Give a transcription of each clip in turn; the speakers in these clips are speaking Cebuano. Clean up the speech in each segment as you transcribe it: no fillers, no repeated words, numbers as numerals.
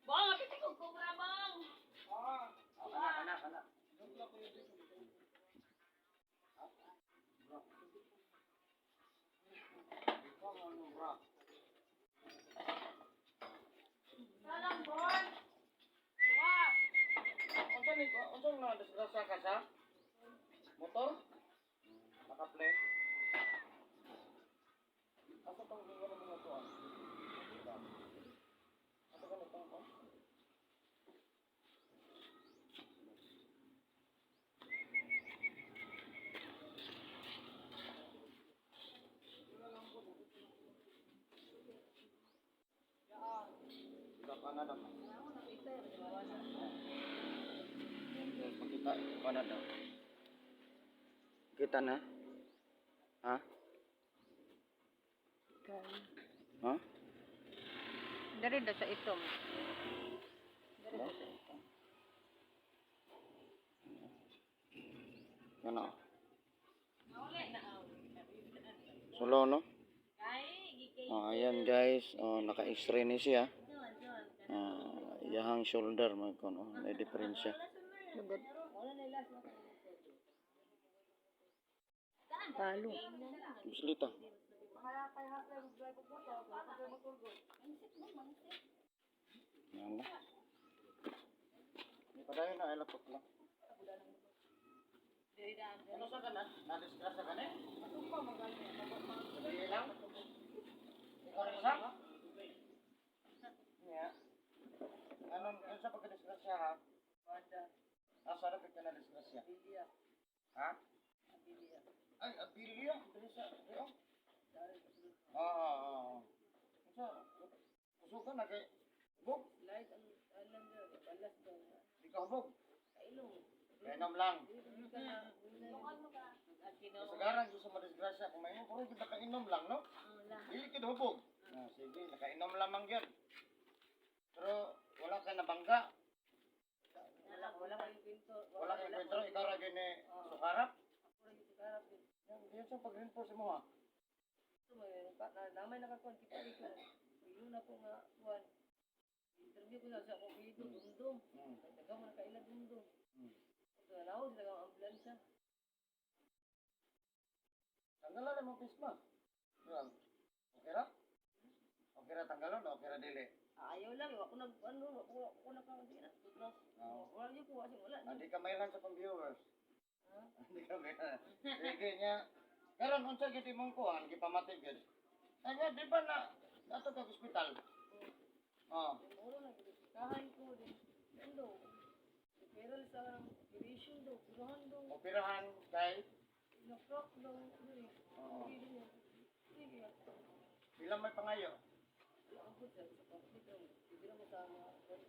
Bong, apit ko kubra, bong. Kana, kana, kana. Salam, bong. Wah. Unsa ni unsa na disgrasya ka sa motor? Naka-play. Asa tong gingon mo to ah? Asa ka nitong ko? Canada man. Makita Canada. Kita na? Ha? Ha? Dari daw sa itom. Dari daw sa itom. Yan o. Sulo, no? Oh, ayan guys, oh, naka-x-ray ni siya. Ah, iyahang shoulder mga kon, oh, may diferensya. Lugod. Palo. Bislita. Yan na. Hindi pa tayo na, ay lapot lang. Ano sa kanan? Nadisgrasya ka na eh? Hindi lang? Ikaw rin sa? Yeah. Anong, yun sa pagkadisgrasya ha? Asa na ka na disgrasya? Ha? Ay, abilia. Dili sa, di oh. Ah, ah, ah. Unsa? Usukan na kay hubog? Di ka hubog? Kainom lang. Kasagaran gyud sa madisgrasya kung may mo puro gyud nakainom lang, no? Dili gyud hubog. Ah, sige, nakainom lamang gyud. Pero wala ka nabangga. Wala kang kwento, ikaw ra gyud ni sukarap. Yan, yan sa pag-reinforce mo ha. Namay nakakuan kita dito. Yun ako nga kuan. Interview ko sa akong dito, dumdum. Nagdaga mo na kaila dumdum. So, naon sila ang ambulansya. Tanggalan na mo face mask. Yan. Okay ra? Okay ra tanggalon o okay ra dili? Ah, ayaw lang, ako nag ano, ako ako naka di na tutras. Oo. Wala yun ko kasi wala. Ah, di ka mailan sa pang-viewers. Di ka mailan. Sige niya. Karon unsa gyud imong kuan gipamati gyud? Ay nga di ba na nato ka ospital? Oh. Muro na gid kahan ko din. Ano? Referral sa operation daw, pirahan daw, Operahan kay na-crack daw, diri. Oo. Diri. Sige. Ilang may pangayo? Wala ang good sa public daw. Hindi na mo sa mga kuan.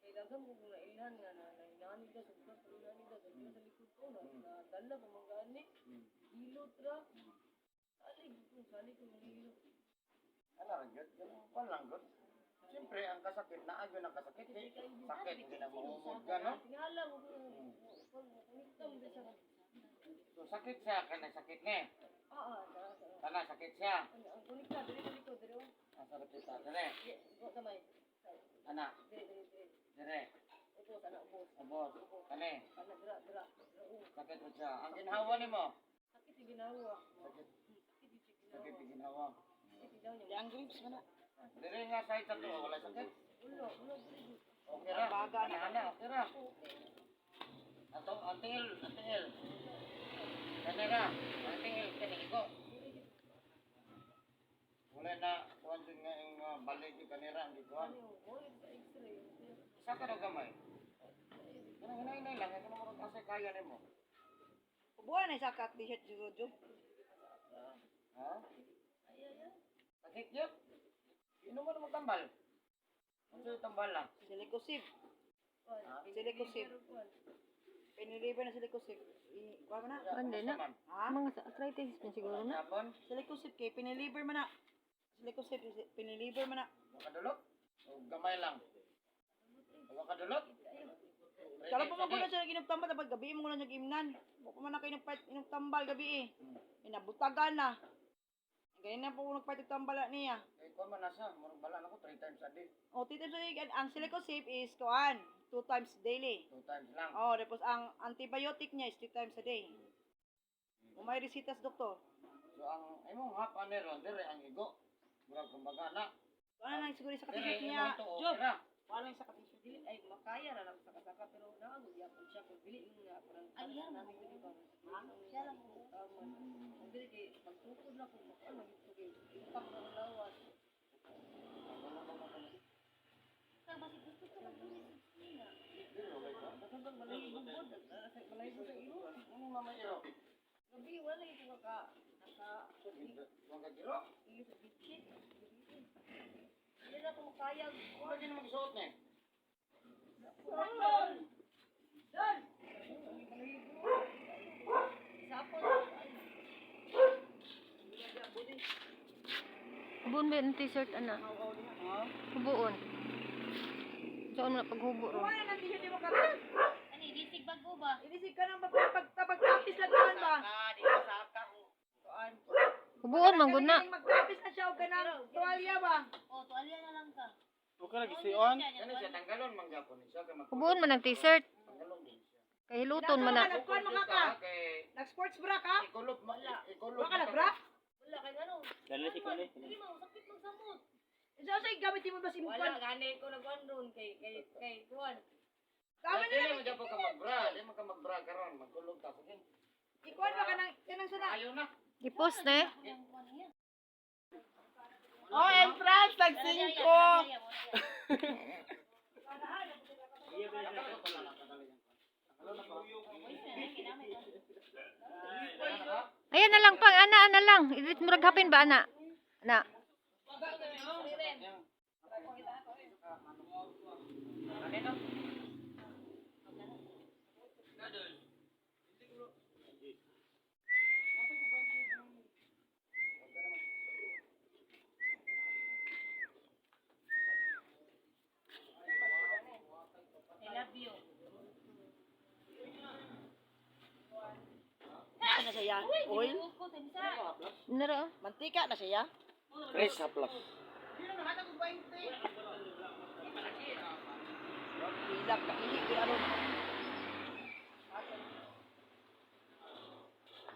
Kay daghan ko na ilhan nga na nainani ka sa sa inani ka sa sa likod ko na na dala pa man gani. Hilot ra. Salig ko, salig ko ng hilot. Ano ra gyud? Kuan lang gyud. Siyempre ang kasakit naa gyud ang kasakit kay sakit gyud na mahumod ka no? Tingala mo ko kunikta mo sa So sakit siya kanang sakit ni. Ah, ah, tara, tara. Kana sakit siya. Ang ang kunikta diri sa likod diri. Oh. Asa ra kita dire. Ye, go kamay. Ana, Diri, diri, diri. dire. Ubos, ana, ubos. Ubos. Kani, Ana, dira, dira. Dira, oh. sakit mo siya. Ang ginhawa nimo. Sakit yung ginawa. Sakit, Sakit yung sakit ginawa. yung ginhawa. Sakit yung ginawa niya. Ang grapes man na. Dire nga side sa to, wala sakit. Ulo, ulo, diri. Okay ra. Ana, ana, okay ra. Ato, ang tingil, ang tingil. Kani ra, ang tingil kani iko. Wala na kuan din nga yung balik yung kanira ang gikuan. Ano, oh, sa x-ray. Isa ka daw gamay. Kanang hinay-hinay lang, kaya mo kasi kaya nimo. Buwan na sa kak t-shirt siguro jo. Ha? Sakit yun? Inom mo naman tambal. Ano yung tambal lang? Silikosib. Ha? Silikosib. Piniliber na silikosib. Kuha mo na. Hindi na. Ha? Mga sa arthritis man siguro na. Yapon? Silikosib kay piniliber man na. Silikosib piniliber man na. Makadulot? O gamay lang? O makadulot? 3 Kala pa man ko na siya inom tambal dapat gabi mo na siya giimnan. Wa pa man na kayo nagpait inom tambal gabi eh. Inabutagan na. Ganyan na po ko nagpait og tambal niya. Kay kuan man nasa, murag bala nako 3 times a day. O 3 times a day, ang Silicosave is kuan, 2 times daily. 2 times lang. Oh, tapos ang antibiotic niya is 3 times a day. Kung may resitas, doktor. So ang imong hapa ni ron dire ang igo. Murag kumbaga na. Wala nang siguro sa Dire katisok niya. imong tuo kira. Wala sa katisok. Dili ay makaya na lang sa kasaka pero naagod yapon siya kung dili nga parang ay yan siya lang mo tama. Kung dili kay pagtukod na kung ano gito kay impact na lawas. Ano mama iro? Gabi wala ito ka naka Wag ka giro. iyo sa bitchit. Dili na ko makaya. Wala gid magsuot ni. Dal. Sapon. Hubuon ba yung t-shirt, ana? Hubuon. Saan mo na paghubo ron? Wala nang t-shirt mo karon. Ani, ilisig bago ba? Ilisig ka ng pagtapis lang kuan ba? Hubuon man gud na. Magtapis na siya og kanang tuwalya ba? O, tuwalya na lang ka. Okay lagi si on. Kani siya tanggalon man gyapon ni siya kay mag Hubuon man ang t-shirt. tanggalon din siya. Kay hiluton man na. Nagkuan mo ka ka? Kay Nag-sports bra ka? ikulot ma ikulot. Wa ka nag-bra? Wala kay ano. Dali si Kuli. Dili mo sakit magsamot. Isa sa gamit mo ba si Wala Mukwan? gani ko nagkuan ron kay kay kay kuan. Tama na Dili lang. man gyapon ka magbra, dili man ka magbra karon, magkulog ka sige. Ikuan ba ka nang kanang sana? Ayo na. I-post na eh. Oh, entrance tag 5. Ayan na lang pang ana ana lang. Idit murag hapin ba ana? Ana. I love you. Ano na siya? Oil? Ko tensa. Nara oh. Mantika na siya? Chris haplas. Ilak ka ihi kay aron.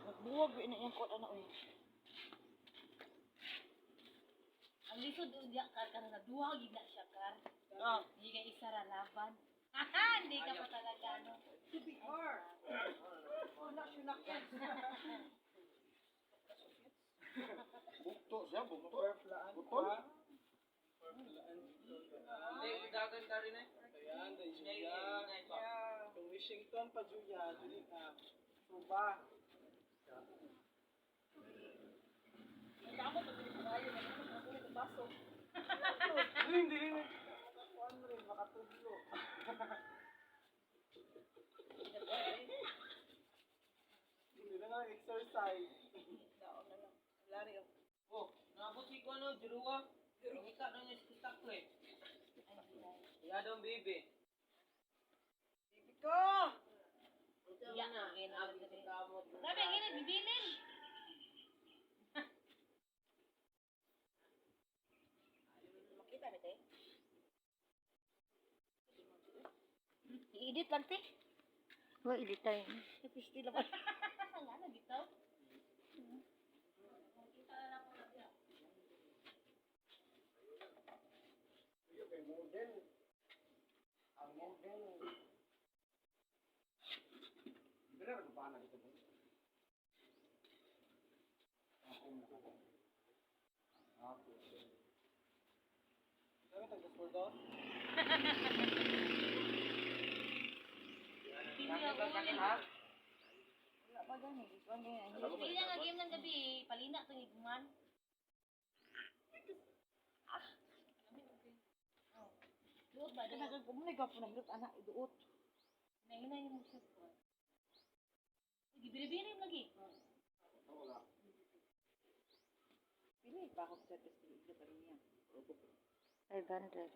Nagbuwag na iyang kuan ana oy. Ang lisod unya kar kar na duha gid na siya kar. Hindi ka isa ra laban. Hindi ka pa talaga ano. Bukto siya, bukto. Butol. Ayan, dahil Julia. Yung Washington pa, Julia. Dili ka. Suba. Hindi, hindi rin. Kuan rin, makatudlo. Hindi na nga exercise. Oh, naabot si Kuno, Jerua. Nakita na niya si Taklo eh. Iya daw, baby. Bibi ko. Ya, Grabe ang init bibilin. Makita ni te. I-edit lang te. Wa edit tayo. Pisti lang. Ang ano dito? Kay model. Ang model. Bila ra pa na dito. Dami tag-sport daw? Wala pa gani. Kuan ganyan. Pili na nga game ng gabi, palina tong igman. Duot ba? Kanang kung mo gapo na hilot ana iduot. Nahinay mo siya ko. Gibiri-biri lagi. Pili pa ako sa service pili pa rin niya. 500.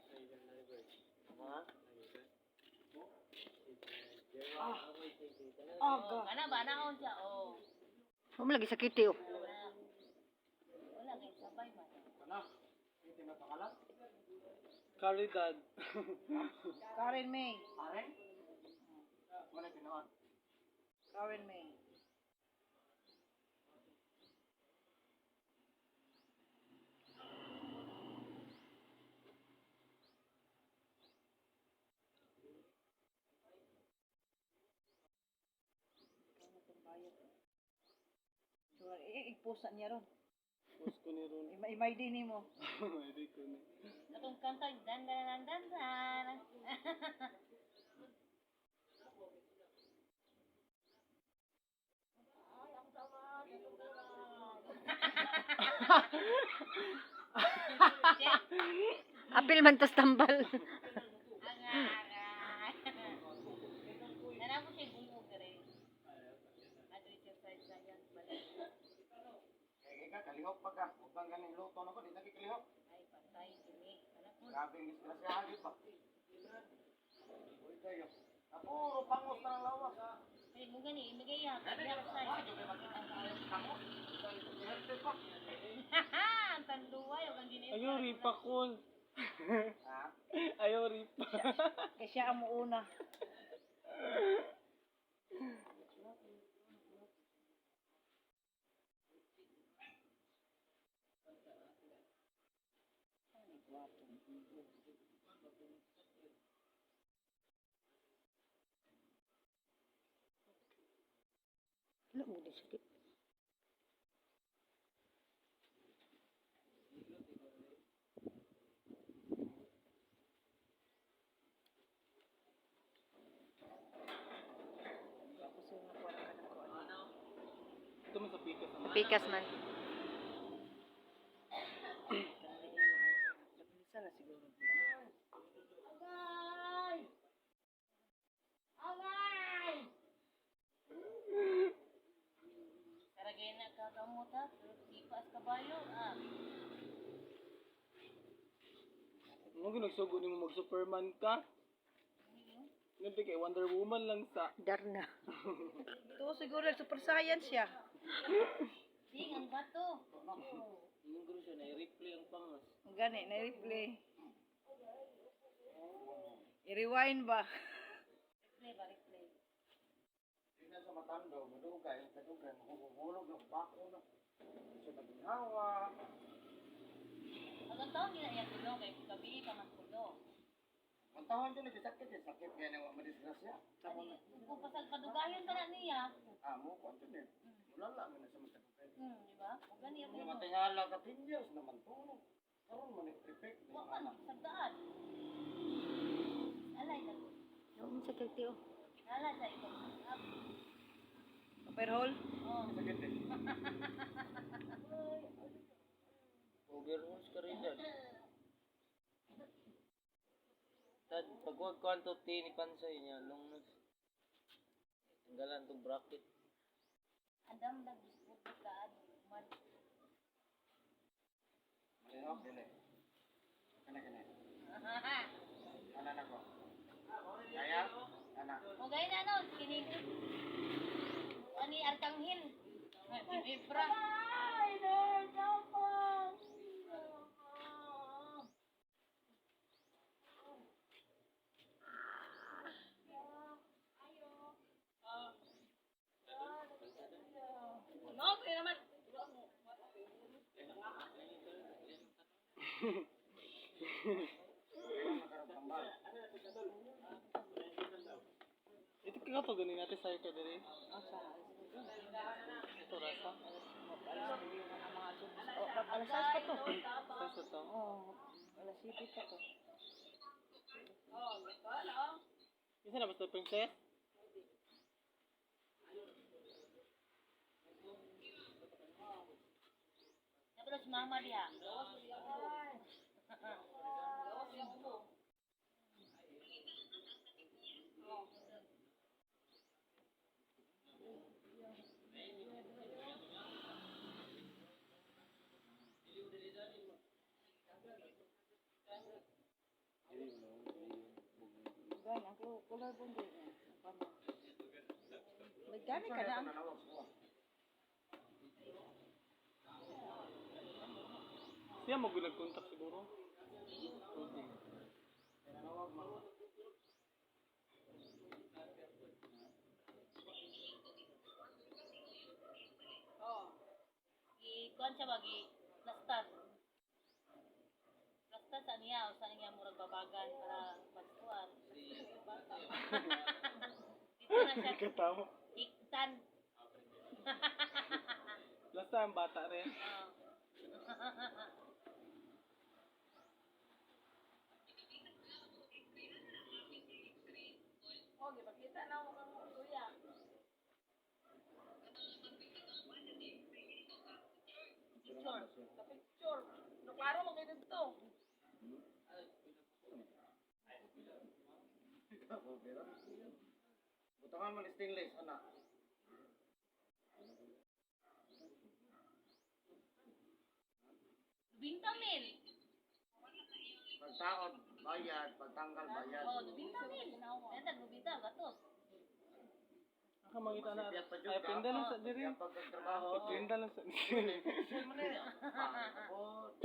Aga. Ana ba naon siya oh. Mo lagi sakiti oh. Wala kay sabay man. Ano? Hindi na pangalan? Caridad. Karen May. Aren? Wala tinuod. Karen May. Igpusa niya ron. Post ko ni Ron. Imay din mo. Hindi ko ni. Katong kanta dan dan dan dan dan. Apil man tas tambal. Aga aga. Nana mo siya bungog dere. Adto exercise sa yan balik. Kaya ka, kalihok pa ka. Huwag kang ganing luto na ko, di na kikalihok. Ay patay kini. Ana po. Grabe ang disgrasya, di ba? Uy kayo. Ah, puro pangos na ang lawas. Ay mo gani imigay ya. Kaya sa. Ay, di ba makita ang pangos? Swerte pa. Ang tanduay ug ang ginis. Ayaw ripa ko. Ha? Ayaw ripa. Kaya siya ang muuna. Wala mo di sakit. Ito man sa pikas naman. Pikas man. Isa na siguro. Agay! Agay! Saragay na kakamot ha. Sipas kabayo ah. Ano ginagsugo nimo mag Superman ka? Hindi kay Wonder Woman lang sa. Darna. Ito siguro super science siya. Ding ang bato. Yung siya, na-replay ang pangos. Ang gani, na-replay. I-rewind ba? Replay ba replay. Di na sa matando, madugay, kadugay, mahuhulog ng bako na. Sa naginhawa. Ang taon nila iya kuno kay gabi pa man kuno. Ang taon dyan, nagsakit, eh. Sakit kaya nang madisgrasya. Kung pasal padugayon pa na niya. Ah, mo, kung ano eh. Mulala man na sa matagugay. Di ba? Ug gani ako. Yung matingala ka, 10 years naman to. Karon man effect. Wa man sagdaan. Alay na. Wala mo sakiti oh. Nala sa ito. Overhaul? Oh. Sakit eh. Overhauls ka rin dad. Tad, pag huwag ko ang tuti ni Pansoy niya, long nose. Tanggalan tong bracket. Andam nagdisputo kaan man. Malihok din eh. Kana kana. Ana na ko. Kaya? Ana. O gay na no, kining ani Arkanghel. Ibra. Ay, Lord, tapang. No, kaya naman. Ito ka to ganin natin sa'yo ka diri. Ito rasa. Alas 6 pa to. Sa to. Oo. Alas 7 pa to. Isa na ba sa princess? Dapat si mama diha. Gan, ako. Nagdami ka na. Siya mo nag-contact siguro. Gi kuan siya ba gi plastar. Plastar sa niya o sa niya murag babagan para pagkuan. Dito na siya Katawa. iktan. Lasta ang bata rin. Oh. Oh, gipakita na ako kang kuya. Picture. Sa picture. No, klaro mo kayo dito. Butangan mo ni stainless, ana. Binta mil. Pagtaod, bayad. Pagtanggal, bayad. Oh, 90 mil. Nantag 90 gatos. Aka mangita na. Masipyat pa jud Ay, ka. pinda lang sa diri. Kaya pagkatrabaho. Pinda lang sa diri.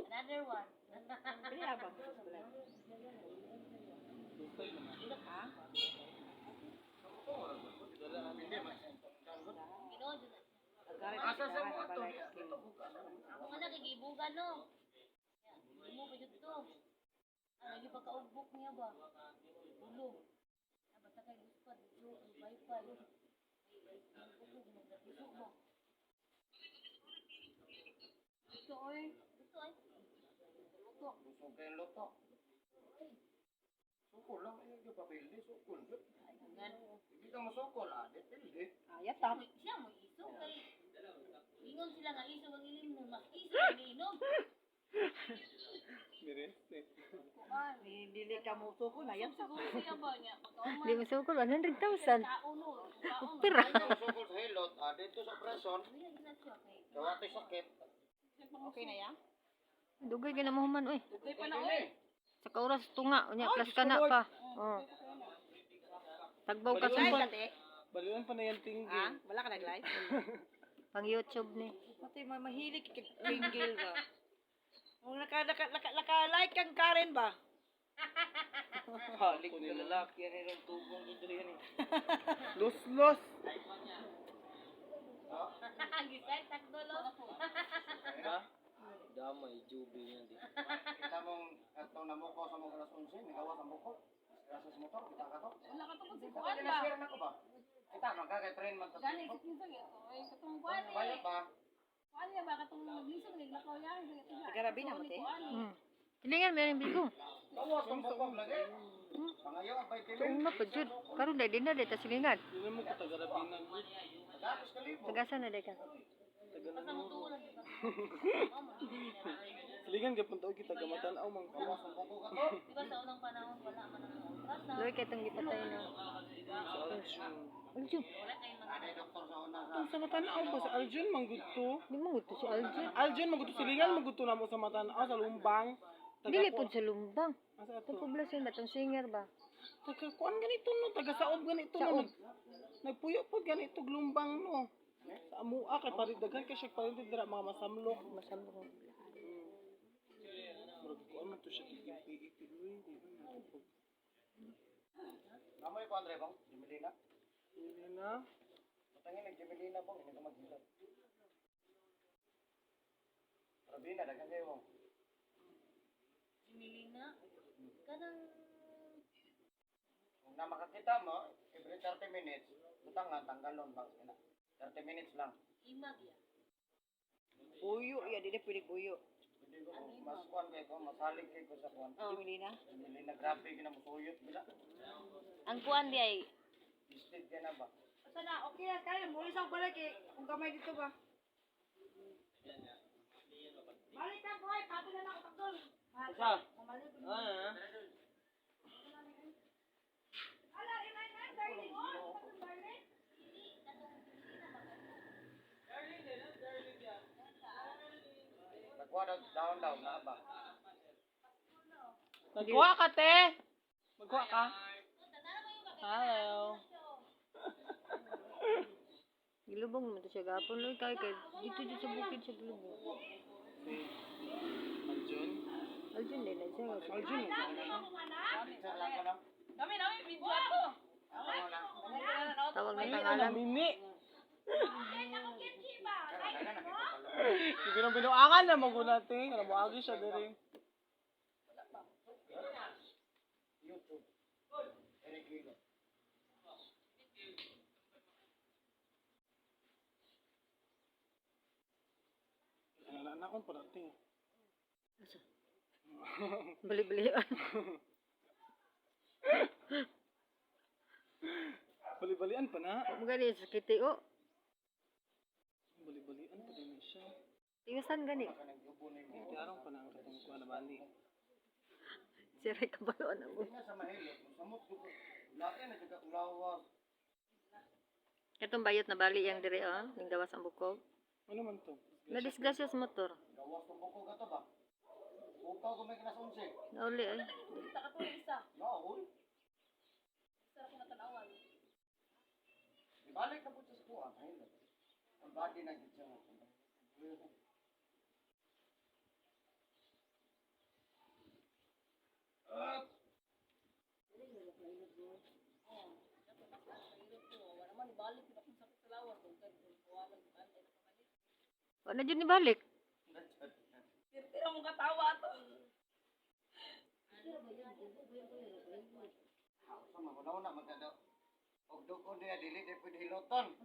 Another one. Pili ba? Ginoo jud na. Asa sa mo ato? Ako nga nakigibugan no. Ya, mo pa jud to. Ang lagi pagkaugbok niya ba? Ulo. Ah, basta kay luspad, jo, ang wifi. Ay, ang ulo, ginagdatiso ba? Ito oy. Gusto ay. Luto. Busog kayong luto. Sukol lang. Ayun yung papel. Sukol. Gan. Hindi ka masukol. Ah, di pildi. Ayat ta. Siya mo iso kay ingon sila nga iso ang ilim mas iso ang inom. Dire. Dili ka mo suko na yan. Siguro siya ba niya pagkauman Di mo sukol, 100,000. tao no. Kaon. Pira. Hindi ka masukol sa hilot. Ah, dito sa preson. Wala gina siya kay. Gawa to'y sakit. Okay na ya? Dugay ka na mahuman, oy. Dugay pa na oy. Sa kauras tunga, unya plus ka na pa. Oh. Tagbaw ka sa Live ka te? Baliwan pa na yan tinggi. Ha? Wala ka nag-live? pang YouTube ni. Pati ma mahilig kay Pringle ba? Kung naka naka naka, naka like kang Karen ba? Halik na lalaki yan yung tubong dito yan eh. Los los. Gisay takdolo. Ha? Damay, jubi niya di. Kita mong atong namuko sa mong alas 11, nagawa sa muko. Grasas motor, kita ka to. Wala ka tungkol sa Kita ka na share na ko ba? Kita man ka kay train man ta. Gani sa kinsa gyud oy katong kuan eh. Bayad ba? Kuan niya ba katong naglisod naglakaw yan sa Tagarabi na mo te. Tilingan meron bigo. Gawas tong bukog lagi. Pangayo abay So kini. una pa jud. Karon dai din na dai ta silingan. Dili mo ko tagarabinan. Tapos kalibo. Tagasa na dai ka. Basta mo tuo lang di ba? Oh, mo Silingan gyud punta kita gamatan aw man ko. Gawas tong bukog ato. Di ba sa unang panahon wala man ang ultrasound. Loy kay tong gipatay na. Sa Aljun. Aljun. Wala kay mga Anay doktor sa una sa. Itong sa Matanaw ba sa Aljun manggud to? Di mo to si Aljun. Aljun manggud to silingan manggud to namo sa Matanaw sa Lumbang. Taga Dili pud sa Lumbang. Asa ato? Itong poblasyon ba tong singer ba? Taga kuan ganito no, taga saob ganito no. Saob. Nagpuyo pod ganito glumbang no. Sa amua kay parid daghan kay siya parid dira mga masamlok. Masamlok. Murag kuan man to siya tig-ipi uy. Di man nato pag- Namoy ko Andre bang? Jimilina. Hindi na. Patangin nag Jimilina bang ini ka maghilot. Rabina daghan kayo bang. Jimilina. Kanang Kung na makakita mo, every 30 minutes, butangan tanggalon bang ina. 30 minutes lang. imag ya. Buyo ya dili pwede buyo. Hindi ko mas kuan kay ko, masalig kay ko sa kuan. Jimilina. Jimilina grabe gina musuyot bila. Ang kuan di ay Isted ka na ba? Basta na okay na Karen, muli sa balik eh. Kung gamay dito ba. Balik na boy, pato na lang ako takdol. Asa? Ah. Ala, inay na, darling. Oh, darling. Nagkuha daw down down na ba? Nagkuha ka te. Magkuha ka. Tanara ba yung Hello. Gilubong mo to siya gapon loy kay kay dito dito sa bukid siya gilubong. Si Aljun. Aljun din na siya. Aljun. Picture lang ko no. Kami namin video ato. Ako lang. Tawag ng Mini na pangalan. mini. Pero kailan nakita pa lang. Binuangan na magulat eh. Alam mo agi siya diri. YouTube. Eric Higo. Wala na akong parating. Bali-balian. Bali-balian pa na. Mo gani sa kitio. Bali-balian pa din siya. Tiwasan gani. Tiarong pa na ang katong kuha na bali. Siray kabaloan ako. Hindi na sa mahilot. Samok ko. Lain na jud ulawas. Katong bayot na bali yang dire oh, ning gawas ang bukog. Ano man to? Na disgrasya sa motor. Gawas tong buko ka to ba? Bukaw ko may kinas 11. Nauli ay. Sa katong isa. No, uy. Isa ko natanawan. Ibalik na po siya sa kuha. Mahilot. Ang body na gid siya. Wala man ibalik pud akong sakit sa lawas kung kay wala ibalik. Wa na jud ni balik. Tira mo katawa ato. Sa mga una magkado. Og dugon diya dili di pwede hiloton.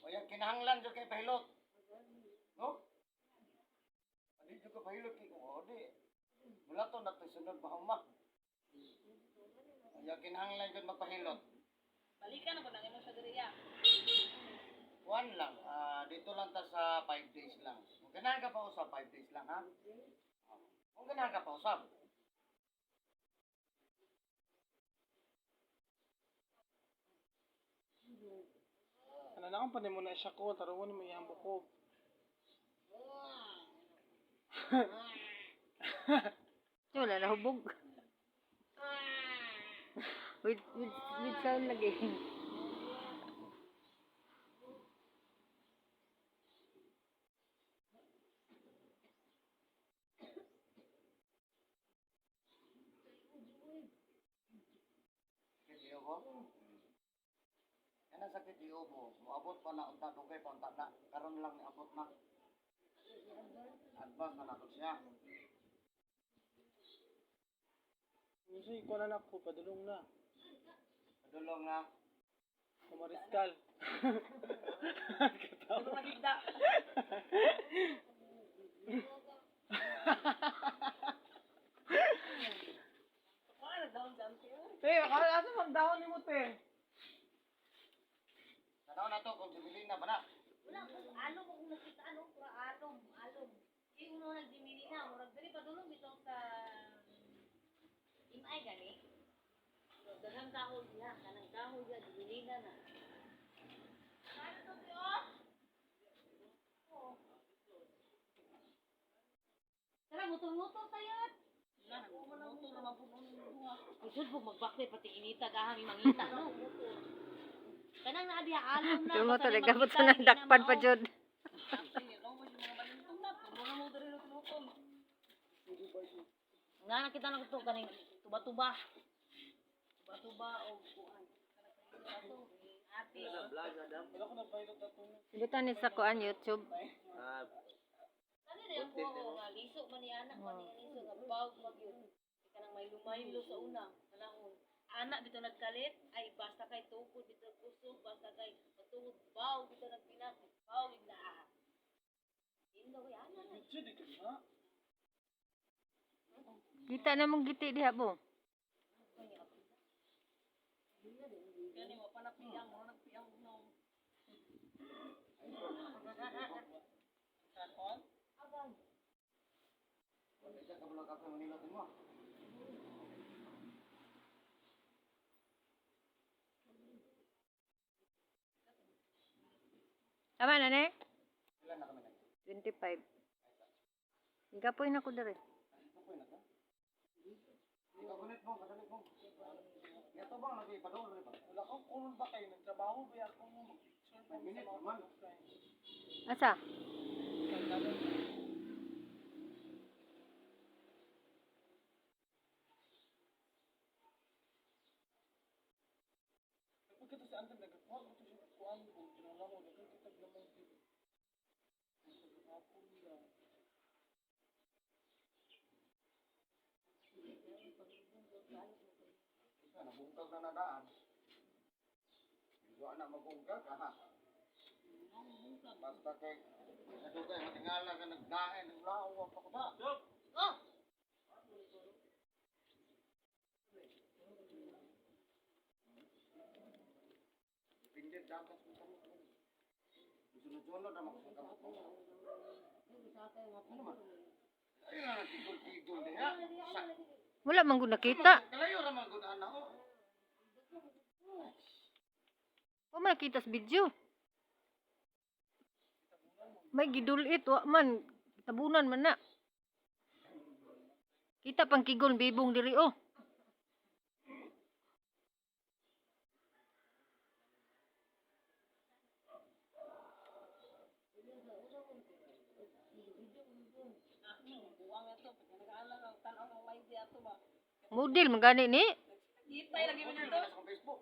O yung kinahanglan jud kay pahilot. No? Di jud ko pahilot kay o di. Mula to na sunod mahuma. O yung kinahanglan jud magpahilot. Balikan ako nang imo sa diri ya. One lang, ah, dito lang ta sa 5 days lang. Kung ganahan ka pa usab, 5 days lang ha. Kung ganahan ka pa usab. Ano na akong panimo na siya ko. Taruan mo iyang bukog. Wala na hubog. With sound lagi. Sakit iubo. Kanang sakit iubo, moabot pa na unta dugay pa unta na. Karon lang niabot na. Advance na nato siya. Kasi kuha na ako. Padulong na. Padulong na. Kumariskal. Pero nagigda. Wala down down. Te, akala asa man dahon nimo te. Tanaw na to kung jubilin na ba na. Wala ko alom akong nakita ano, pura alom, alom. Kay uno nagdimili na, murag diri padulong bitaw sa imay gani. So, daghang kahoy niya, kanang kahoy niya dimili na na. Ano to Dios? Oo. Tara, mutong-mutong tayo. Na, motor naman po nun duha. Kusod po magbakle pati inita gahang imangita no. Kanang naa diha alom na. Tumo basta talaga na po makita, sa hindi na dakpan pa mao. jud. Actually, no mo yung mga balintong na. Puro mo diri no tinutom. Nga nakita na ko to kaning tuba-tuba. Tuba-tuba o kuan. Ato, ate. Wala ko na pilot na to. Butan ni sa kuan YouTube. Kani na yung kuha ko nga liso man ni anak man ni liso nga bawg mag yun. Kanang may lumaylo sa una panahon. Anak bitaw nagkalit ay basta kay tukod bitaw kusog basta kay patungod bawg bitaw nagpinak bawg na. Indo kay anak na. Video di ka na. Kita na mong giti diha bo. Gani wa pa napiyang, mo nagpiyang no. Kanon? Wala siya kabalo ka manilot mo. Tama na ne? Ilan na kami nag? 25. Gapoy na ko dire. Tukoy na to. Ikaw gunit mo, kadali mo. Ito bang nag-ipadol ba? Wala kang kulon ba kayo? Nagtrabaho ba ako mo? Mag-picture pa Minute sa mga naman. friends. Asa? Pagka to si Anton, nagkakuha ko to siya kuhaan ko. Tinala ko, nagkakitag naman din. Nagkakapon lang. Nabungkag na nadaan. Wa na mabungkag, aha. Basta kay nadugay matingala ka nagdaen ng lao ang pakuda. Oh! Pindit dapat mo kamo. Sunod-sunod na makusang kamot mo. Ano man? Ay na nagtigol-tigol diha. Sa Wala man gud nakita. kalayo ra man gud ana oh. Wa man nakita sa video. May gidulit wa man tabunan man na. Kita pang kigon bibong diri oh. Buwang ito, pag nag-aalang ang tanaw ng may di ato ba. Model man gani ni. Gitay lagi mo dito. Sa Facebook.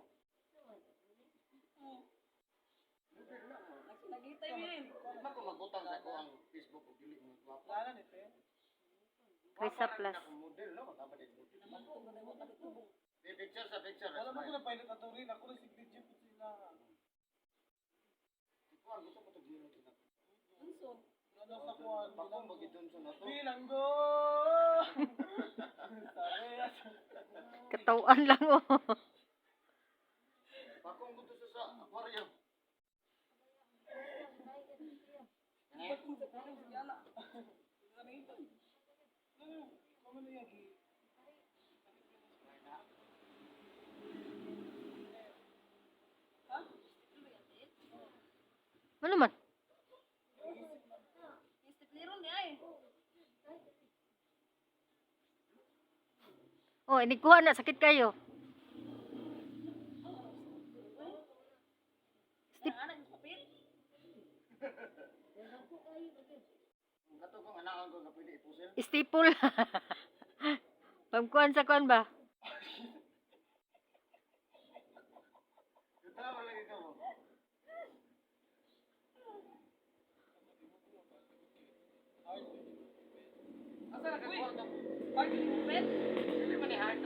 Nagitay mo yun. Di man ko magutang sa ko ang Facebook og dili mo gwapo. Wala ni te. Krisa Plus. Model no, magkabad model. Di picture sa picture. Wala mo ko na pilot ato rin. Ako rin signature po sila. Kuan gusto ko to gino kita. Unson. Wala sa kuhaan. Bakong bagi Johnson na to. Bilanggo! Sabi. Katawan lang oh. Bakong gusto sa sa aquarium. Kamo na yagi. Ano man? Istipliron niya eh. Oh, inikuha na sakit kayo. Ang anak ng papel. Kato kong anakan ko nga pwede ipusil. Staple. Pagkuan sa kuan ba? Katawa lagi ka mo. Asa na ka kwarto? Party ng papel. Dili man ni hard.